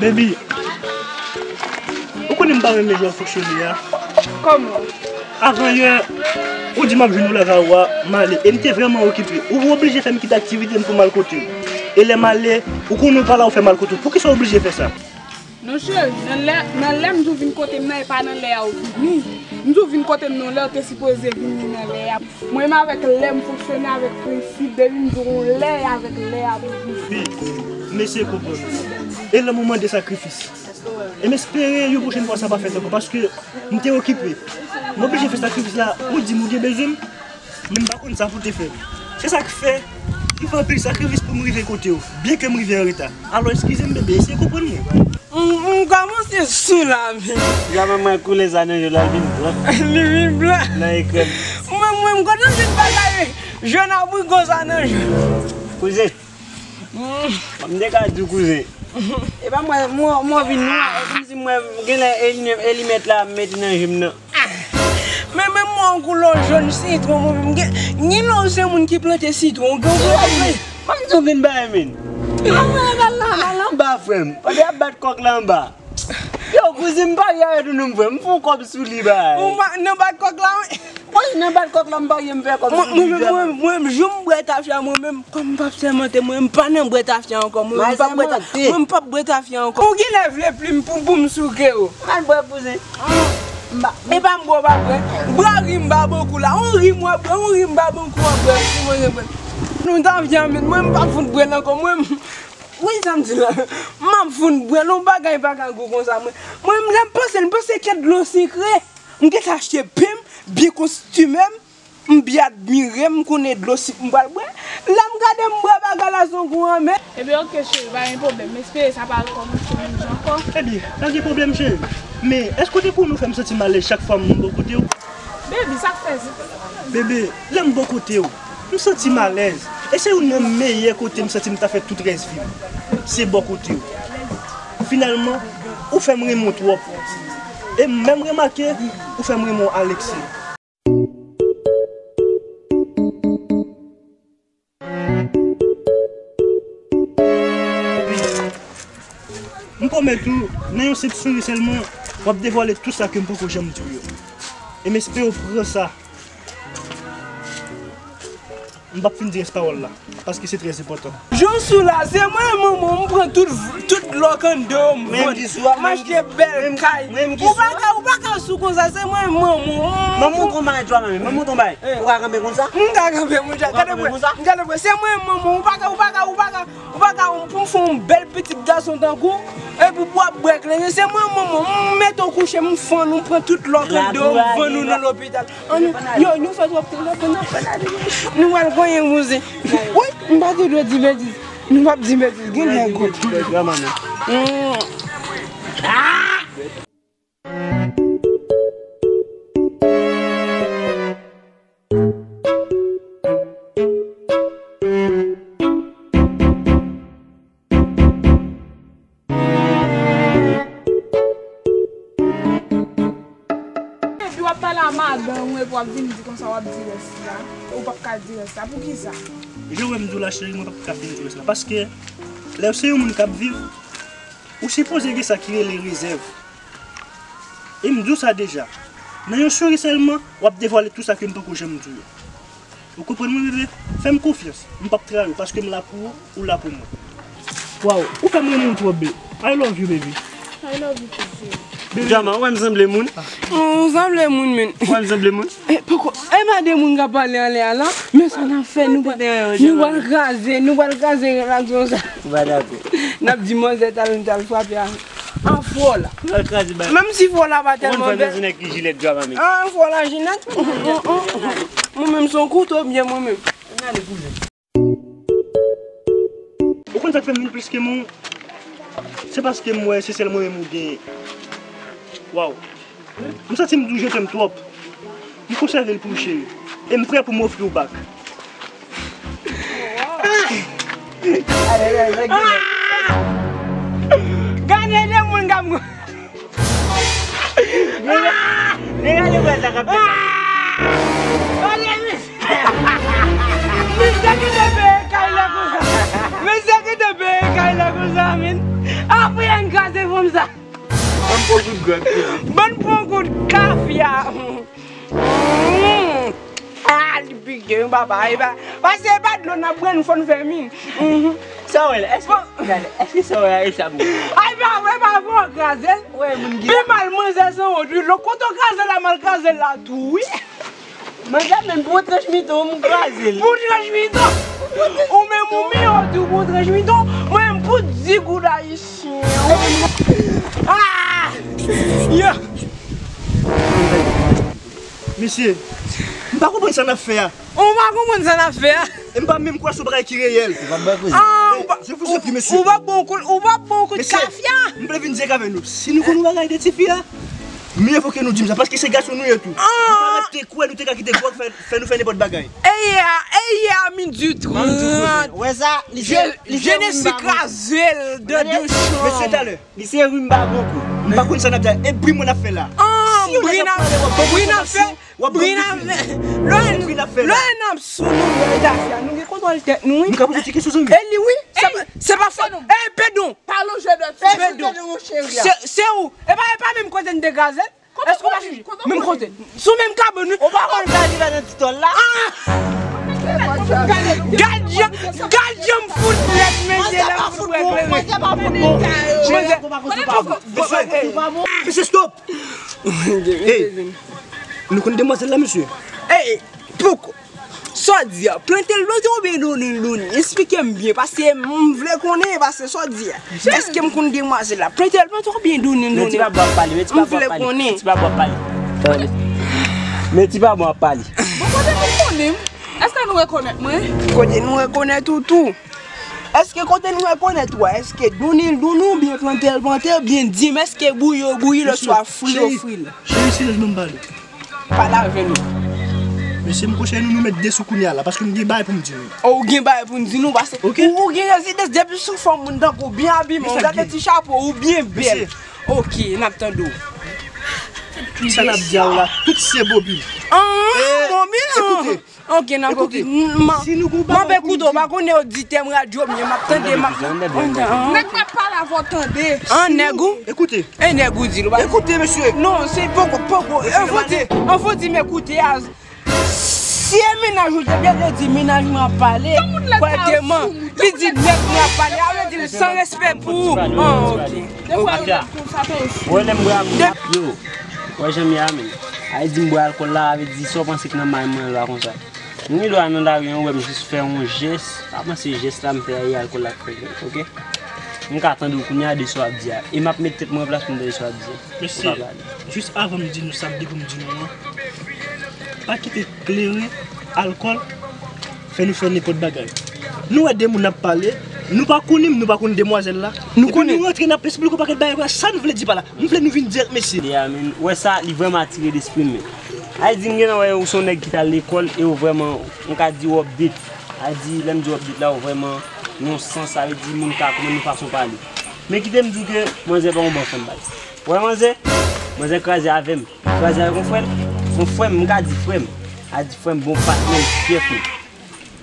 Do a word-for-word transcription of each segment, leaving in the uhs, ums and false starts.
Baby, ou konnen m pa renmen jan w fonksyone a. Kòman? Avan yè, ou di m ap jwenn ou lakay ou a, m ale. E m te vrèman okipe. Ou oblije fè m kite aktivite m pou m al kote w. E lè m ale, ou konnen ou pa la, ou fè m al kote w. Poukisa w oblije fè sa? Non, cheri, nan lè, nan lè m di w vin kote m nan, e pa nan lè a ou vini. M di w vin kote m nan, lè w te sipoze vini nan lè a. Mwen menm avèk lè m fonksyone avèk prensip, depi m di w yon lè, e avèk lè a pou vini. Wi, m eseye konprann ou. E lè m ou mande sakrifis. E m espere yon pwochèn fwa sa pa fèt ankò, paske m te okipe. M oblije fè sakrifis la, ou di m ou gen bezwen m, men m pa konn sa pou te fè. Se sa k fè, m fè anpil sakrifis pou m rive kote w, byenke m rive an reta. Alò, eskize m, bebe, eseye konprann mwen. M, m kòmanse sou la, men. Gade manman koule sa nan je l, al vin blan. Li vin blan. Nan ekran. Mwen, mwen, m kontan vin bagay jòn abriko sa nan je. Kouzen. Mm. M te ka di w kouzen. E pa mwen, mwen, mwen vin nwa, e kòmsi mwen genlè e li menm, e li mèt la m mete nan je m nan. Men menm mwen yon koulè jòn sitwon, mwen menm gen, gen lè w se moun ki plante sitwon, gen yon koulè. Ban m di w vin bay men. Al anba, frè m. Pandan y ap bat kòk la anba. Yo, kouzen m pare avèk ou non, frè m. M fè yon kòb sou li, bay. Ou pa nan bat kòk la, wi. Wi, nan bat kòk la, m pare, m fè kòb sou li. Mwen, mwen, mwen, jou m bwè tafya, mwen menm, kòm m p ap sèmante, mwen, m pa nan bwè tafya ankò, mwen, m p ap bwè ta-, mwen, m p ap bwè tafya ankò. Ou genlè vle plim pou, pou m souke w. Al bwè, kouzen. E pa m bwè w pa bwè. Bwè rim ba bankou la. On rim w ap bwè, on rim ba bankou w ap bwè. Nou t ap janmen, mwen m p ap fout bwè l ankò. Mwen, wi, sa m di la. M ap fout bwè l, on bagay pa ka gou konsa. Mwen, mwen, lè m panse l, m panse kèk dlo sikre. M gentan achte pen m, byen kostime m. M byen admire m, m konnen dlo sik m pral bwè. Lè m gade m bwè bagay la se yon gou anmè. Ebyen, oke, cheri, pa gen pwoblèm. M espere sa pa al kòmanse menm jan ankò. Ebyen, pa gen pwoblèm, cheri. Men, èske w te konn ou fè m santi m alèz chak fwa m bò kote w? Baby, sa k fè sa? Bebe, lè m bò kote w, m santi m alèz. E se youn nan meyè kote m santi m ta fè tout rès vi m. Se bò kote w. Finalman, ou fè m renmen w twòp. E m menm remake, ou fè m renmen w alèz. M pwomèt ou, nan yon senp souri sèlman, w ap devwale tout sa ke m poko janm di w yo. E m espere w pran sa. M p ap fin di rès pawòl la, paske se trè enpòtan. Jou sou la, se mwen manman w, m pran tout, tout lòk anndan w, m vann. M achte bèl kay. Ou pa ka, ou pa ka sou konsa, se mwen manman w. M ap montre w bagay, Djwa, manmi. M ap montre w bagay. Ou ka kanpe konsa? M ka kanpe konsa. Gade mwen. Gade mwen. Se mwen manman w, ou pa ka, ou pa ka, ou pa ka, ou pa ka, pou m fè yon bèl pitit gason tankou w, epi w ap bwè kleren. Se mwen manman w, m mete w kouche, m fann ou, m pran tout lòk anndan w, m vann ou nan lopital. Ann, yo, nou fè twòp tan, n ap, n ap, nou pral konyen kouzen. Wi, m pa te dwe di betiz. Nou p ap di betiz, gen nèg. Mm. Epi w ap pale a madanm ou, epi w ap vin di konsa w ap di rès la. Ou p ap ka di rès la. Poukisa? Jan w wè m di w la, cheri, mwen p ap ka fin di rès la. Paske, lè w se yon moun k ap viv, ou sipoze gen sa ki rele rezèv. E m di w sa deja. Nan yon souri sèlman, w ap devwale tout sa ke m poko janm di w yo. Ou konprann mwen, bebe? Fè m konfyans. M p ap trayi w, paske m la pou ou, ou la pou mwen. Waw, ou fè m renmen w twòp, babe. I love you, baby. I love you too, cheri. Baby. Djama, ou wè m sanble moun? Ou sanble moun, men. Ou wè m sanble moun? E, poko, e pa de moun k ap pale anlè a la, men sa n ap fè, nou pral, nou pral kraze, nou pral kraze relasyon sa. Ou pa dakò. N ap di manzè t al, t al frape a, an fò la. Ou pral kraze bagay. Menm si fò la pa tèlman bèl. Ou konn fè nan nèg ki jilèt Djama, men. An fò la jilèt. Mwen menm se yon kouto byen mwen menm. Ou konn sa k fè m vin plis ke moun? Se paske m wè se sèl mwen menm ou genyen. Waw. M santi m toujou te m twòp. M konsève l pou ou, cheri. E m prè pou m ofri w back. Gade de moun k ap Nèg la, nèg la, li wè sa k ap fèt la. Gade, mesye. Mesye ki te peye kay la konsa. Mesye ki te peye kay la konsa, men. Apre ann kraze fanm sa. Bann pran kout tafya. Mm. Ah, li pike, wi, papa. E pa, paske e pa dlo n ap bwè, nou fò n fè min. Mhm. Sa w wè la? Èske, gade, èske sa w wè la, e sa bon? Ay, pa vre, pa vre, w kraze l. Pi mal, manzè sanwont, wi. Lò kote w kraze l la, m al kraze l la tou, wi. Manzè, menm pou yon tranch miton, m kraze l. Pou tranch miton? Ou menm ou miyò tou pou tranch miton. Mwen menm pou di goud ayisyen. Ah! Yo! Mesye, m pa konprann sa n ap fè a. Ou pa konprann sa n ap fè a? E m pa menm kwè se yon bagay ki reyèl. Ou pa bwè koze. Ah, ou pa, je vous en prie, mesye. Ou pa bon kou, ou pa bon kou tafya. M vle vin dirèk avè nou. Si nou konn yon bagay de tifi a, mye vo ke nou di m sa, paske se gason nou ye tou. Ah. Nou pa rete kwè nou te ka kite gwòg fè, fè nou fè nenpòt bagay. Eya, eya, midi trant. Wè sa, li se, li se je ne suis kraze l dans deux chambres. Mesye, talè. Li se rim ba bon kou. M pa konn sa n ap di a. E bri mwen ap fè la. Ah, si yon nèg ap pale, w ap bri n ap fè. W ap bri n ap fè. Lè n ap sou nou, lè tafya, nou gen kontwòl tèt nou, wi. Nou ka poze ti kesyon, zanmi. E li, wi. Se pa, se pa fòt nou. E Pedon. Pa lonje dwèt sou Pedon. Se, se ou. E pa, e pa menm kote n te kraze. Èske w pa sonje? Menm kote. Sou menm kabann, wi. Ou pa konn sa li fè nan ti tòl la? Ah! Gad jan, gad jan m fout lèd, mesye, lè m fout wè klere. Mesye, mesye, stop! Hey, nou konn demwazèl la, mesye? Ey, poko. Sa w di a, plante l plante oubyen donnen l donnen? Esplike m byen, paske m vle konnen, paske sa w di a. Èske m konn demwazèl la? Plante l plante oubyen donnen l donnen? Men ti baba ap pale, men ti baba ap pale. M vle konnen. Ti baba ap pale. Tande. Men ti baba ap pale. Bon, kote nou konnen m? Èske nou rekonèt mwen? Kote nou rekonèt ou tou? Èske kote nou rekonèt ou a, èske donnen l donnen oubyen plante l plante, oubyen di m èske bouyi w bouyi l oswa fri w fri l? Cheri, cheri, silans, ban m pale. Pale avè nou. Mesye, m kouche nou, nou met de sou kounye a la, paske m gen bagay pou m di nou. Oh, ou gen bagay pou n di nou, paske ou, ou gen rezidans depi sou fanm moun tankou w byen abiye, ou gade ti chapo, ou byen bèl. Ok, n ap tande w. Sa n ap di a w la, tout se mobil. Ah, mobil, ah. Ekoute. Ok, n ap, ok. M ap ekoute w, pa konnen oditè m radyo m ye, m ap tande, m ap. Nèg m ap pale avè w tande. An, nèg ou? Ekoute. E nèg ou di l, ou pa. Ekoute, mesye. Non, se poko, poko. An fò di, an fò di m ekoute a. Si e mennaj ou te gentan di mennaj mwen ap pale, kòrèkteman, li di nèg mwen ap pale, a vle di l san respè pou ou. An, ok. Tafya. Wè lè m bwè ak yo. Wè jan m ye a menm. A vle di m bwè alkòl la, a vle di sa w panse k nan may mwen la konsa. M gen dwa nan lari an, ou wè m jis fè yon jès. Pa panse jès la m fè a e alkòl la k fè l, ok? M ka tande w kounye a de sa w ap di a. E m ap met tèt mwen an plas pou m tande sa w ap di a. Mesye, jis avan m di nou sa m gen pou m di nou an, pa kite kleren, alkòl, fè nou fè nenpòt bagay. Nou wè de moun ap pale, nou pa konnen m, nou pa konn demwazèl la. Epi nou rantre n ap esplike yon pakèt bagay, sa n vle di pa la. M vle nou vin dirèk, mesye. Li a, men, ou wè sa, li vrèman atire lespri m, men. A vle di, m gentan wè ou se yon nèg ki t al lekòl e ou vrèman, m ka di w update. A vle di, lè m di w update la, ou vrèman nan yon sans, sa vle di moun ka konprann yon fason pale. Men kite m di w ke manzè pa yon bon fanm, baz. Ou wè manzè? Manzè kraze avè m. Kraze avèk yon frè l. Yon frè m, m ka di frè m. A di frè m, bon patnè m, chèf m.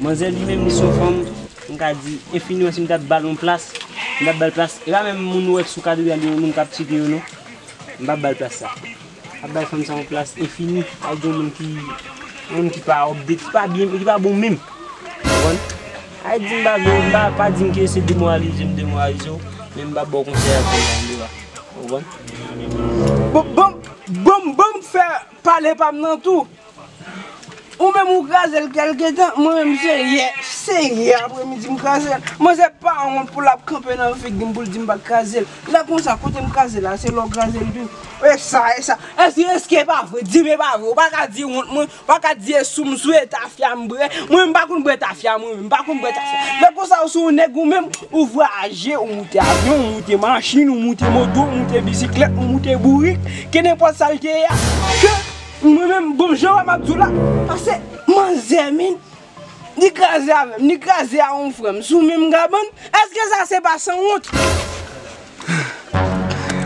Manzè li menm, li se yon fanm, m ka di, enfini, si m t ap ba l yon plas, m t ap ba l plas. E pa menm moun ou wè k sou kadriyal yo, moun k ap tcheke yo, non. M p ap ba l plas sa. M ap bay fanm sa yon plas enfini. A di yon moun ki, yon moun ki pa update, ki pa byen, ki pa bon menm. Ou konprann? A di m pa vle, m pa, pa di m ke se demoralize m demoralize w, men m p ap ba w konsèy ak konsèy an deba. Ou konprann? Bon, bon, bon, bon, fè pale pa m nan tou. Ou menm ou kraze l kèlke tan, mwen menm se yè, se yè apremidi m kraze l. Manzè pa wont pou l ap kanpe nan figi m pou l di m pa t kraze l. Lè konsa, kote m kraze la, se lè w kraze l tou. E sa, e sa. Èske, èske e pa vre? Di m e pa vre. Ou pa ka di wont mwen, ou pa ka di e sou m sou e tafya m bwè. Mwen menm m pa konn bwè tafya, mwen menm m pa konn bwè tafya. Lè konsa, ou se yon nèg ou menm, ou vwayaje, ou moute avyon, ou moute machin, ou moute moto, ou moute bisiklèt, ou moute bourik, ke nenpòt sa l te ye a. Ke Mwen menm, bon, jan w wè m ap di w la, paske manzè, min, li kraze avè m, li kraze a yon frè m, sou menm kabann, èske sa se pa sanwont?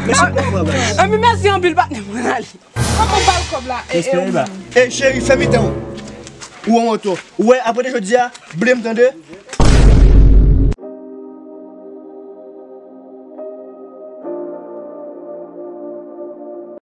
Mèsi pou kòb la, baz. Anpi mèsi anpil, patnè, mwen ale. Kòman w ba l kòb la? E, e, ou menm? Ey, cheri, fè mitan w. Ou an wotò. Ou wè, apre de jodi a, ble m tande.